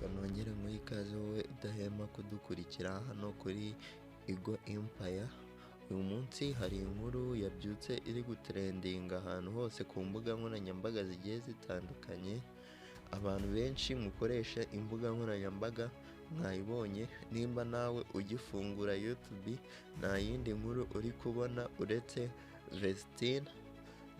Nongere nguhe ikaze wowe udahema kudukurikira hano kuri Igo Empire. Uyu munsi hari inkuru yabyutse iri gutrendinga ahantu hose ku mbuga nkoranyambaga zigiye zitandukanye. Abantu benshi mukoresha imbuga nkoranyambaga mwayibonye, nimba nawe ugifungura YouTube nta yindi nkuru uri kubona uretse Vestine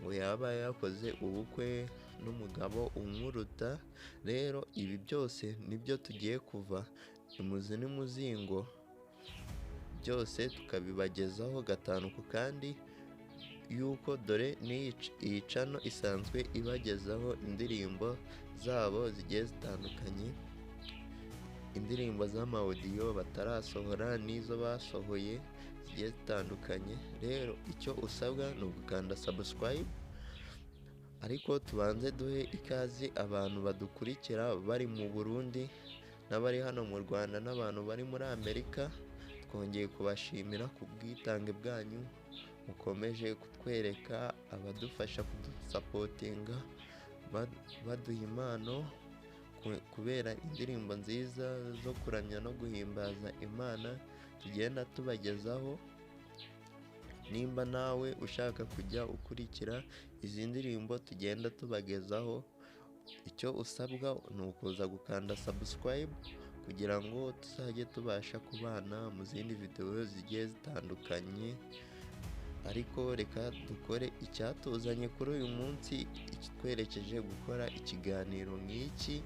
ngo yaba yakoze ubukwe n'umugabo umuruta. Rero ibi byose nibyo tugiye kuva imuzi n'umuzingo byose tukabibagezaho gatanu ku kandi, yuko dore iyi channel isanzwe ibagezaho indirimbo zabo zigiye zitandukanye, indirimbo z'amawudiyo batarasohora n'izo basohoye zigiye zitandukanye. Rero icyo usabwa ni ugukanda subscribe, ariko tubanze duhe ikaze abantu badukurikira bari mu Burundi n'abari hano mu Rwanda n'abantu bari muri Amerika. Twongeye kubashimira ku bwitange bwanyu mukomeje kutwereka, abadufasha kudusapotinga baduha impano kubera indirimbo nziza zo kuramya no guhimbaza Imana tugenda tubagezaho. Nimba nawe ushaka kujya ukurikira izi ndirimbo tugenda tubagezaho, icyo usabwa ni ukuza gukanda subscribe kugira ngo tuzajye tubasha kubana mu zindi videwo zigiye zitandukanye. Ariko reka dukore icyatuzanye kuri uyu munsi, ikitwerekeje gukora ikiganiro nk'iki,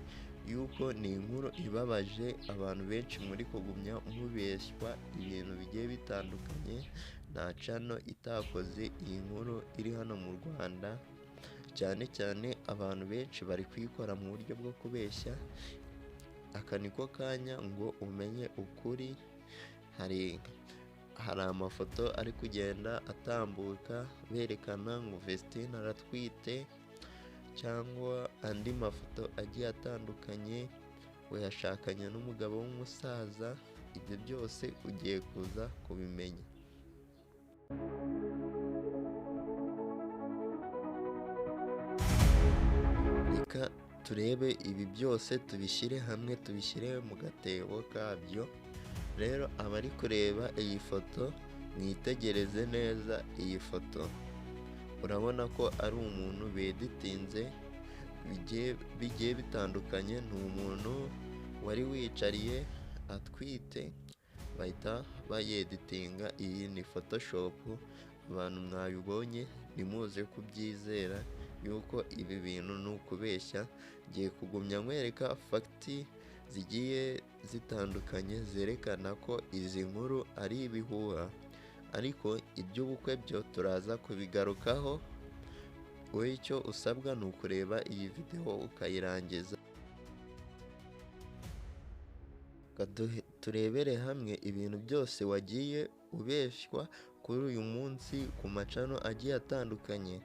yuko ni inkuru ibabaje abantu benshi muri kugumya mubeshywa ibintu bigiye bitandukanye. Nta channel itakoze iyi nkuru iri hano mu Rwanda, cyane cyane abantu benshi bari kuyikora mu buryo bwo kubeshya. Aka niko kanya ngo umenye ukuri. Hari amafoto ari kugenda atambuka berekana ngo Vestine aratwite, cyangwa andi mafoto agiye atandukanye ngo yashakanye n'umugabo w'umusaza. Ibyo byose ugiye kuza kubimenya. Reka turebe ibi byose tubishyire hamwe, tubishyire mu gatebo kabyo. Rero abari kureba iyi foto mwitegereze neza iyi foto, urabona ko ari umuntu beditinze bigiye bitandukanye. Ni umuntu wari wicariye atwite bahita bayeditinga. Iyi ni photoshop, abantu mwabibonye ntimuze kubyizera yuko ibi bintu ni ukubeshya. Ngiye kugumya nkwereka fagiti zigiye zitandukanye zerekana ko izi nkuru ari ibihuha, ariko iby'ubukwe byo turaza kubigarukaho. Wowe icyo usabwa ni ukureba iyi videwo ukayirangiza, turebere hamwe ibintu byose wagiye ubeshywa kuri uyu munsi ku macano agiye atandukanye.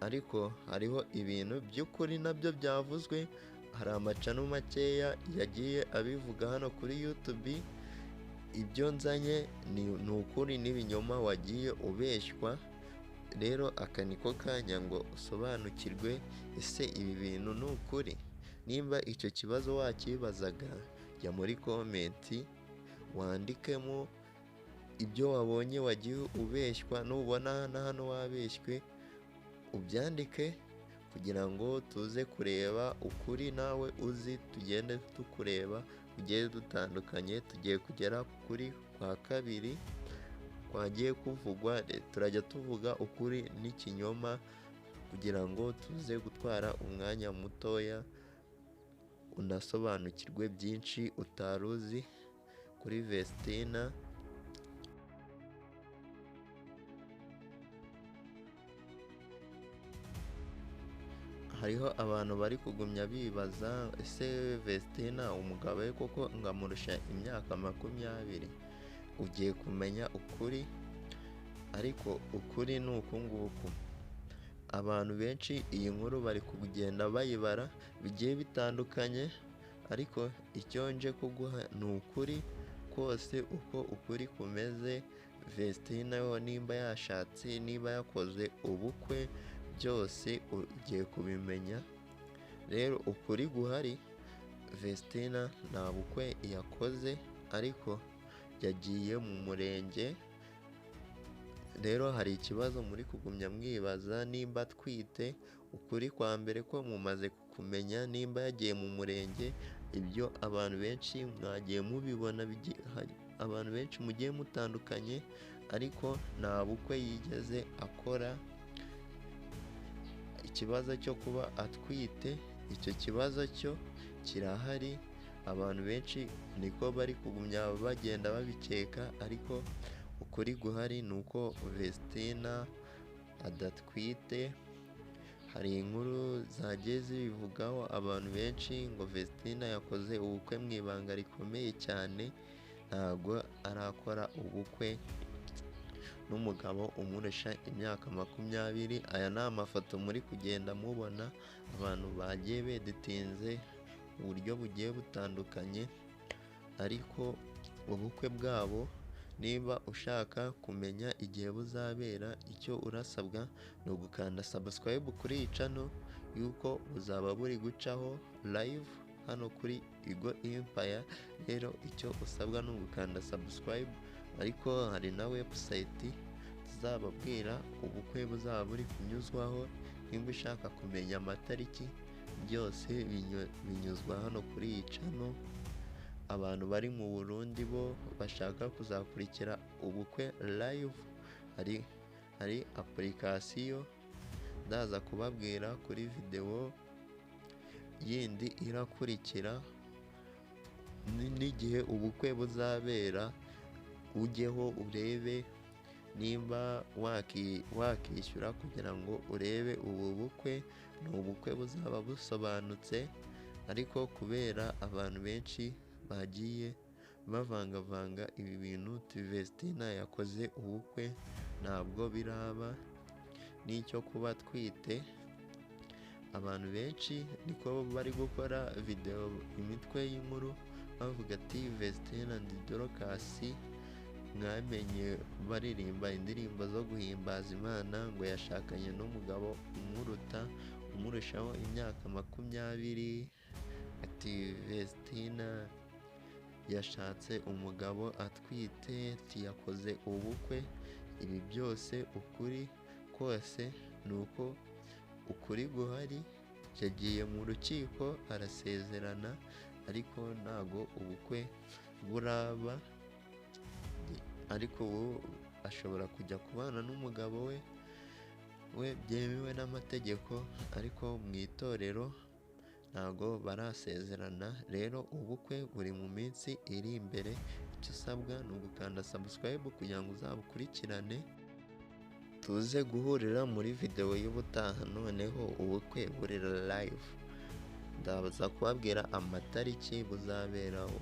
Ariko hariho ibintu by'ukuri nabyo byavuzwe, hari amacano makeya yagiye abivuga hano kuri YouTube. Ibyo nzanye ni ukuri n'ibinyoma wagiye ubeshywa. Rero aka niko kanya ngo usobanukirwe ese ibi bintu ni ukuri. Nimba icyo kibazo wakibazaga, jya muri komenti wandikemo ibyo wabonye wagiye ubeshywa, nubona na hano wabeshywe ubyandike kugira ngo tuze kureba ukuri nawe uzi, tugende tukureba tugiye dutandukanye. Tugiye kugera kuri kwa kabiri kwagiye kuvugwa, turajya tuvuga ukuri n'ikinyoma kugira ngo tuze gutwara umwanya mutoya unasobanukirwe byinshi utari uzi kuri Vestine. Hariho abantu bari kugumya bibaza ese Vestine umugabo we koko ngo amurusha imyaka 20. Ugiye kumenya ukuri, ariko ukuri ni uku nguku. Abantu benshi iyi nkuru bari kugenda bayibara bigiye bitandukanye, ariko icyo nje kuguha ni ukuri kose uko ukuri kumeze. Vestine nimba yashatse, niba yakoze ubukwe, byose ugiye kubimenya. Rero ukuri guhari Vestina nta bukwe yakoze ariko yagiye mu murenge. Rero hari ikibazo muri kugumya mwibaza nimba atwite. Ukuri kwa mbere ko mumaze kumenya nimba yagiye mu murenge, ibyo abantu benshi mwagiye mubibona, abantu benshi mugiye mutandukanye, ariko nta bukwe yigeze akora. Ikibazo cyo kuba atwite, icyo kibazo cyo kirahari, abantu benshi niko bari kugumya bagenda babikeka, ariko ukuri guhari ni uko Vestina adatwite. Hari inkuru zagiye zibivugaho abantu benshi ngo Vestina yakoze ubukwe mu ibanga rikomeye cyane, ntabwo arakora ubukwe n'umugabo umurusha imyaka 20. Aya ni amafoto muri kugenda mubona, abantu bagiye beditinze uburyo bugiye butandukanye, ariko ubukwe bwabo niba ushaka kumenya igihe buzabera, icyo urasabwa ni ugukanda subscribe kuri iyi channel, yuko buzaba buri gucaho live hano kuri Igo Empire. Rero icyo usabwa ni ugukanda subscribe, ariko hari na website tuzababwira ubukwe buzaba buri kunyuzwaho. Nimba ushaka kumenya amatariki, byose binyuzwa hano kuri iyi channel. Abantu bari mu Burundi bo bashaka kuzakurikira ubukwe live, hari application ndaza kubabwira kuri videwo yindi irakurikira, n'igihe ubukwe buzabera, ujyeho urebe nimba wakishyura kugira ngo urebe ubu bukwe. Ni ubukwe buzaba busobanutse, ariko kubera abantu benshi bagiye bavangavanga ibi bintu, Vestina yakoze ubukwe ntabwo biraba, n'icyo kuba atwite abantu benshi niko bari gukora videwo imitwe y'inkuru bavuga ati Vestina and Dorcas mwamenye baririmba indirimbo zo guhimbaza Imana, ngo yashakanye n'umugabo umuruta umurushaho imyaka 20, ati Vestina yashatse umugabo atwite, ati yakoze ubukwe. Ibi byose ukuri kose ni uko ukuri guhari, yagiye mu rukiko arasezerana, ariko ntago ubukwe buraba, ariko ubu ashobora kujya kubana n'umugabo we byemewe n'amategeko, ariko mu itorero ntago barasezerana. Rero ubukwe buri mu minsi iri imbere, icyo usabwa ni ugukanda subscribe kugira ngo uzabukurikirane, tuze guhurira muri videwo y'ubutaha. Noneho ubukwe buri live, ndaza kubabwira amatariki buzaberaho.